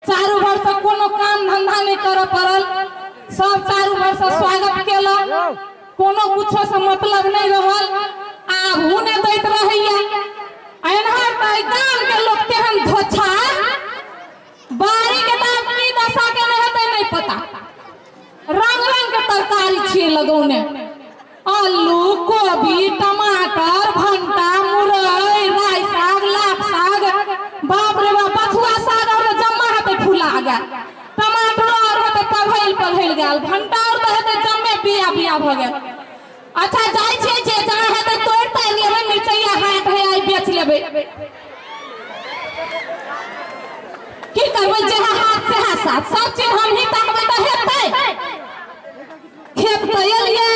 चारू भर से कोनो काम धंधा नहीं करे पड़ल, सब चारू भर से स्वागत केलक, कोनो कुछो से मतलब नहीं रहल। आबू ने दैत रहैया। एनहर तऽ गाम के लोग तेहन धोछा, बाड़ी के दाम की दशा के नहीं हेतै नहीं पता। रंग रंग के तरकारी छियै लगौने, आलू कोबी टमाटर भंटा मुरई राई साग लाख साग, बाप रे बाप बथुआ साग और जम्मा हेतै फुला गेल, टमाटर और हेतै पघैल पघैल गेल, भंटा और तऽ हेतै जम्मे बिया बिया भऽ गेल। अच्छा जाइ छियै जे जहाँ हेतै तोड़ि ताड़ि लेबै, मिरचैया हाट है आइ बेच लेबै, की करबै, जेहा हाथ सेहा साथ, सब चीज हमही ताकबै तऽ हेतै। खेत तऽ एलियै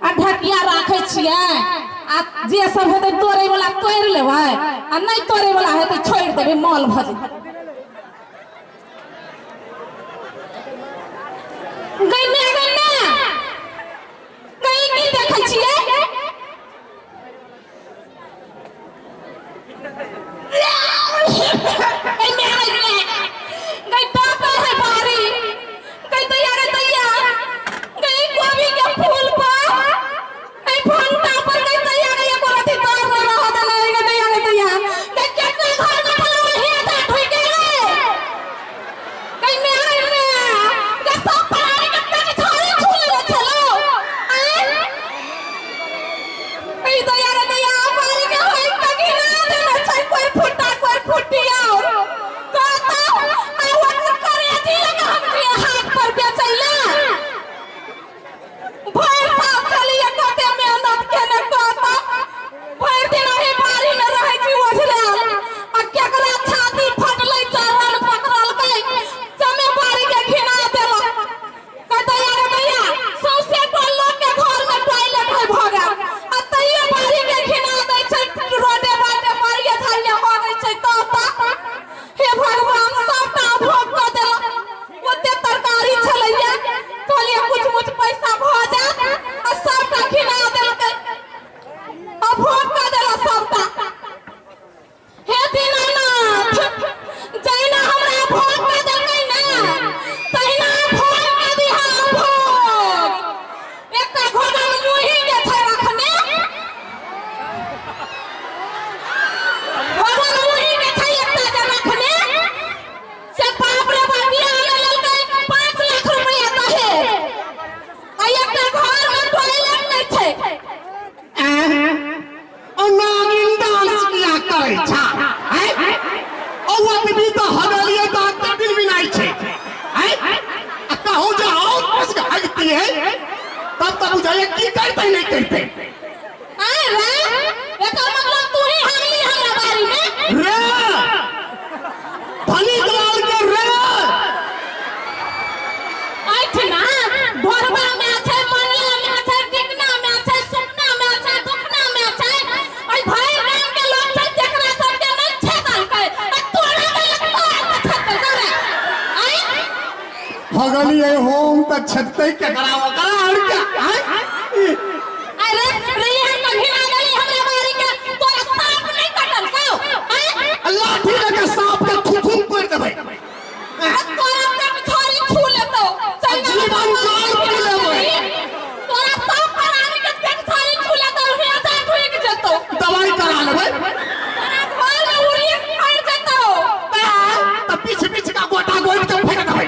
आ ढकिया राखै छियै, आ जे सब हेतै तोड़ै वाला तोड़ि लेबै, आ नहि तोड़ै वाला हेतै छोड़ि देबै, मल भऽ जेतै। गै माय गै माय, गै की देखै छियै? गै माय गै माय, गै टोकर है बारी, गै दैया गै दैया, गै कोबी के फूल पर, गै भंटा पर, गै दैया गै एको रत्ती तार नहि रहऽ देने, गै दैया गै दैया, गै केतना घर में फलौआ हेजा ढुकि गेलै, गै माय गै माय, गै सब परानी के पेट झाड़ी छू लेने छलौ। आँय गै दैया गै दैया, बारी के होइक तऽ घिना देने छै, कोइ फुट्टा कोइ फुट्टी और कहता आ ओकर करेजी लगा हम जे हाथ पर बेचैला। भरि साल छलियै कते मेहनत केने, कहता भरि दिन एहि बाड़ी में रहै छी ओझरायल, आ केकरा छाती फटलै चरण पकड़लकै, जमे बाड़ी के घिना देलक। कहतै रे भैया सौंसे टोल लोक के घर में टॉयलेट है भऽ गेल, आ तैयो बाड़ी के घिना दै छै, रोडे बाटे बाड़िए झाड़िए हो छै। कहता हे भगवान सबटा भोग कऽ देलक। ओते तरकारी छलैया, कहलियै कुछ मुछ पैसा भऽ जायत, आ सबटा घिना देलकै, आ भोग कऽ देलक सबटा। हे दीनानाथ, जहिना हमरा भोग कऽ देलकै ने तहिना भोग कऽ दिहा भोग। एकटा घोघन मुही के छै रखने, घोघन मुही के छै एकटा जे रखने, से बाप रे बाप बियाह में लेलकै 5 लाख रुपया दहेज, आ एकटा घर में टॉयलेट नहि छै। ओ नागिन डांस किया करै छा? ओ आदमी तऽ हगलियै तऽ एते बिलबिलाइ छै, आ कहूँ जे और कुछ हगतियै तब तऽ बुझाइए की करतै नहि करतै। आँय रे, एकर मतलब तू ही हगली हमरा बाड़ी में? रे धनिक लाल के रे, ऐठना ढोरबा में छै, मनला में छै, टिकना में छै, सुकना में छै, दुखना में छै, ऐ भरि गाम के लोग छै जेकरा सबके नहि छेदलकै, आ तोरा देलक तोरा से छेदलकै रे। आँय हगलियै होम तऽ छेदतै केकरा ओकरा और क्या? अरे रे यहाँ का घिना देली हमरा बाड़ी के, तोरा साँप नहि कटलकौ? आँय लाठी लऽ के साँप के थुथुन तोड़ि देबै, तोरा पेट झाड़ी छू लेतौ, चल ना जीवन काल पी लेबै, तोरा सब प्राणी के पेट झाड़ी छू लेतौ, हेजा ढुकि जेतौ, दवाई करा लेबै, तोरा घर में उड़ीस फड़ि जेतौ, तऽ पीछ पीछ का गोटा गोटि के फेंक देबै।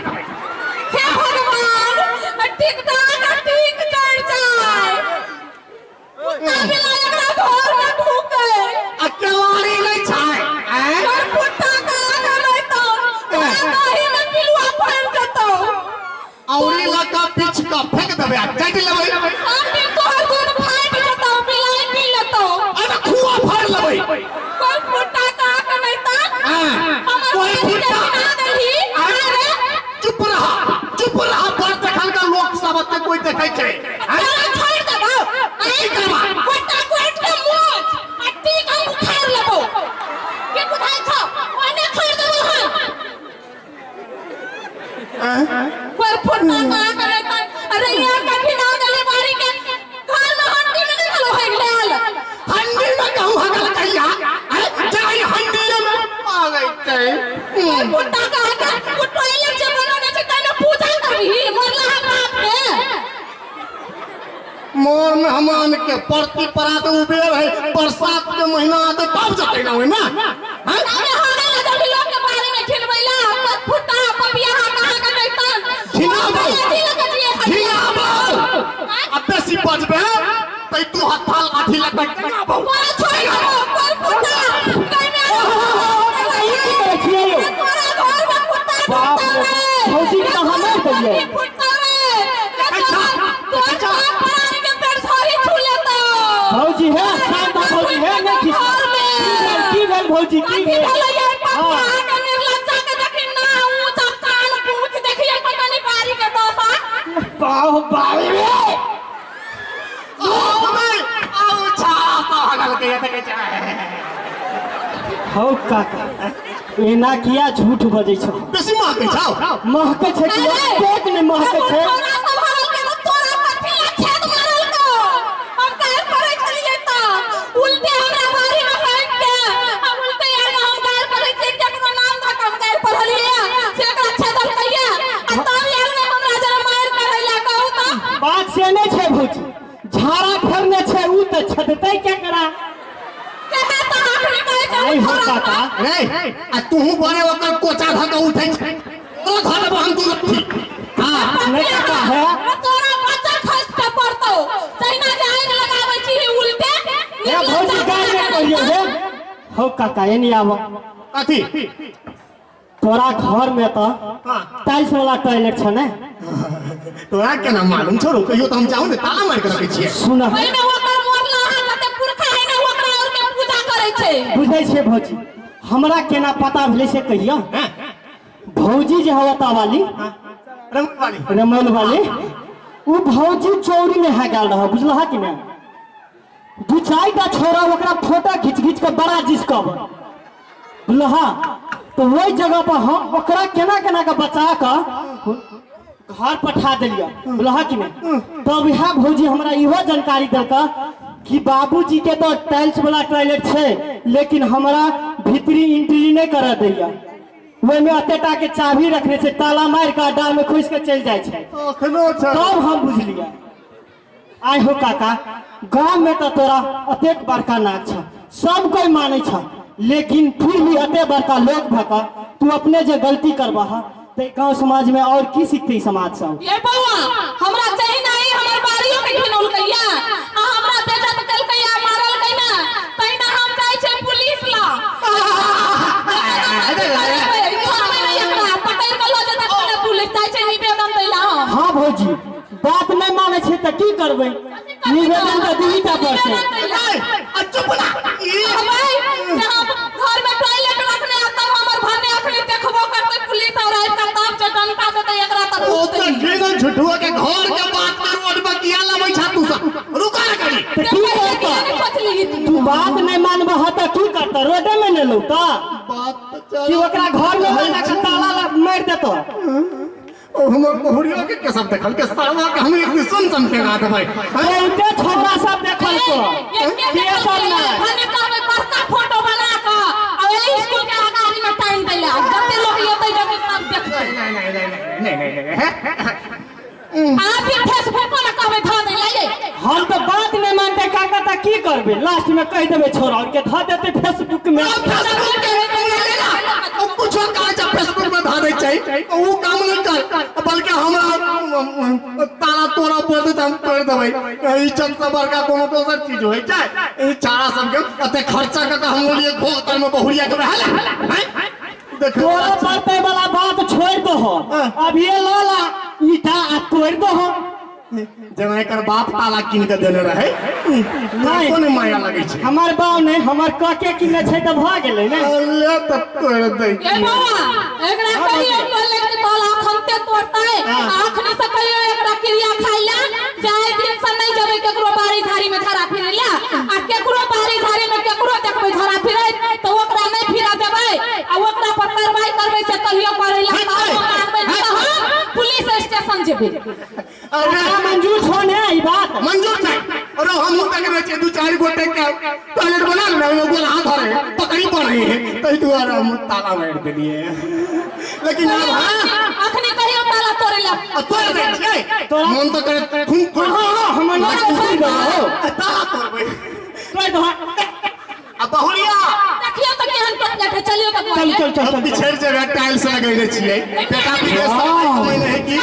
हे भगवान ठीक ठाक ठीक चढ़ि जाय, कुत्ता बिलाइ एकरा घर में ढुकै, आ केवाड़ी नहि छै? और कुत्ता का आगा नहि तऽ तोरा दही में पिलुआ फड़ि जेतौ, औरी लऽ कऽ पीछ कऽ फेंक देबै आ चाटि लेबै, सब दिन तोहर दूध फाटि जेतौ, बिलाइ पी लेतौ, अरे खुआ फाड़ि लेबै। कोइ फुट्टा का आगा नहि तऽ हमर कोइ बाड़ी के फुट्टा घिना देलही। अरे चुप रह चुप रह, बड़ देखल का लोक सब एते कोइ देखै छै? तोरा छोड़ि देबौ? की करबा? गोटा गोटि के मोच आ टीक हम उखाड़ि लेबौ, की बुझाइ छौ? ओने छोड़ि देबौ हम। कोइ फुट्टा का आगा नहि तऽ अरे यहाँ का घिना देली बाड़ी के, घर में हंडी में नहि छलौ होइक लेल, हंडी में कहूँ हगल कहिया? अरे जाई हंडिये में पागै छै। मोर मेहमान के परती परात उबेर है बरसात के महीना आते तब जतै ना ओइ ना हैं अरे हारे ला जब लोग के बारे में खिलबैला फुटा पपिया कहां के दैतन खिलाबो खिलाबो अब बेसी बजबे तै तू हथाल लाठी लगा के आबो तोरा छोड़ देबो पर फुटा कहीं में की करै छियै यौ? तोरा घर में फुटा बाप रे, भौजी के तऽ हम मारि देलियै। फुटा रे तोरा परानी के पेड़ सही छू लेतो भौजी हे शांत हो भौजी हे नहि खींच घर में की भेल भौजी की की भेल भेलै ये हाँ। पप्पा के निर्लज्जा के देखी ना ऊंचा कान पूछ देखिए पता नहीं बारी के दशा बाप बाप रे आओ बे आओ छाड़ा तो हगल के ये ते हौ काका एना किया झूठ बजै छौ बेसी महकै छौ महकै छै कि पेट नहि महकै छै तोरा सब हगल के तऽ तोरा कथी ला छेद मारल को हम काल पड़ै छलियै तऽ उल्टे हमरा बारी में फेंक के आ उल्टे यार में हम गाल पड़ै छियै केकरो नाम धऽ के हम गाल पढ़लियै से एकरा छेदल कहिया आ तब यार में हमरा जरा मारि करैला कहू तऽ बात से नहि छै भौजी झाड़ा फेरने छै उ तऽ छेदतै केकरा केहे तऽ आखिरी कहै छै आइ हो काका रे आ तूहू बड़े ओकर कोचा धऽ के उठै छै ओ धऽ देबो हम दू लट्ठी हां नहि काका हे तोरा बच्चा खसि के पड़तौ जहिना जे आगि लगाबै छी उल्टे हे भौजी गाय नहि कहियौ हे हौ काका एनी आब कथी तोरा घर में तऽ हां टाइल्स वाला टॉयलेट छै ने तोरा केना मालूम छोड़ो कहियो तऽ हम जाऊ ने ताला मारि के रखै छियै सुन ओहिमे ओकर मोरला जते पुरखा है ने ओकरा और के पूजा करै छै बुझै छियै भौजी हमरा केना पता भेलै से कहियो भौजी जे हवा वाली रमण वाली रमौल वाली उ भौजी चौरी में है गेल रह बुझलह कि नहि दू चारि टा छोरा ओकरा फोटो खींच खींच के बड़ा जिसकब बुझलह तो वही जगह पर हम ओकरा केना केना के बचा के घर पठा देलियै बुझलह कि नहि तब इएह भौजी हमरा इहो जानकारी देलक कि बाबूजी के तो टाइल्स वाला टॉयलेट छै लेकिन हमरा भीतरी एंट्री नहि करऽ दैया ओहिमे एतेटा के चाभी रखने छै ताला मारि के अड्डा में खुसि के चलि जाइ छै अखनो छै तब हम बुझलियै आइ हो काका गाँव में तऽ तोरा अतेक बड़का नाक छ सब कोई मानै छ लेकिन फिर भी अते बड़का लोक भऽ कऽ तू अपने जे गलती करबह तऽ गाँव समाज में और की सीखते समाज सब ये बौआ हमरा चाही नहीं हमर बारियो के घिनौलकैया आ हमरा बेइज्जत केलकैया मारलकै ना तहिना हम जाइ छै पुलिस ला एकरा पकड़ि के लऽ जेतै तखने पुलिस जाइ छै निवेदन दै ला हम हाँ भौजी बात नहि मानै छै तऽ की करबै निवेदन तऽ दीही टा पड़तै निवेदन दै ला आ चुप ना ई कहबै जे हम घर में टॉयलेट रखने आ तब हमर भने अखनी देखबो करतै पुलिस और आबि कऽ तब जे डंटा देतै एकरा तऽ ओ तऽ घिनल झुठुआ के घर के बात के रोड पर किया लबै छा तू सब रुका ना करी तऽ की करतै सोचली तू बात नहि मानबह तऽ की करतै रोडे में ने लौता बात तऽ कि ओकरा घर में लगा के ताला मारि देतौ ओ हमर बहुरिया के के सब देखल के साला के हम एक दिन सुन सुन के गा देबै बहुते छोकरा सब देखल को के सब नहि भने कहबै बड़का फोटो बना कऽ आ ओहि स्कूल के अगाड़ी में टांगि दै ला जते लोग एतै जते सब देखतै नहीं नहीं नहीं नहीं नहीं नहीं आ फिर फेसबुक पर कहबै धऽ दै ला ये हम तो बात नहीं मानते काका तऽ की करबै लास्ट में कहि देबै छोरा और के धऽ देतै फेसबुक में फेसबुक के ओ कुछो काज छै फेसबुक में धऽ दै छै ओ काम नहि कर बल्कि हमरा ताला तोड़ा बोल दे हम तोड़ देबै इज्जत से बड़का कोनो दोसर चीज होइ छै ई चारा सबके एते खर्चा कऽ के हम लिए घोतर में बहुरिया के रहल देखो तोरा पड़ते वाला बात छोड़ दहो अब ये ला ला ईटा आ तोड़ दहो जेना एकर बाप ताला कीन के देने रहे नहीं। कोन माया लगै छै हमर बाप नहि हमर काके किने छै तऽ भऽ गेलै ने ले तऽ तोड़ दै ये बौआ एकरा कहियो टॉयलेट के ताला अखनते तोड़तै अखनी से कहियो एकरा क्रिया खाइ ला जाय दिन से नहीं जेबै केकरो बाड़ी झाड़ी में झाड़ा फिरै ला आ केकरो बाड़ी झाड़ी में केकरो देखबै झाड़ा फिरै तऽ ओकरा नहीं फिरा देबै आ ओकरा पर कार्रवाई करबै से कहियो करै ला मानबै नहि तऽ हम पुलिस स्टेशन जेबै अरे मंजूर छो ने ई बात मंजूर छै अरे हम तक छै दू चारि गोटे के टॉयलेट बना लेने ओहिमे गोल हाथ धरे पकड़ी पड़े है ताहि दुआरे हम ताला मारि देलियै लेकिन आब हाँ अखनी कहियो ताला तोड़ै तोड़ै ला। आ तोड़ दै छियै। तोरा- मोन तऽ करे खून हाँ हाँ हमर नाक तोड़ि दहो। ताला तोड़बै। तोड़ि दहो। आ बहुरिया देखियौ तऽ केहन टॉयलेट है, चलियौ तऽ चल चल चल हम चल। पिछड़ि जेबै, टाइल्स लगेने छियै। बेटा विदेश से कमेने है की?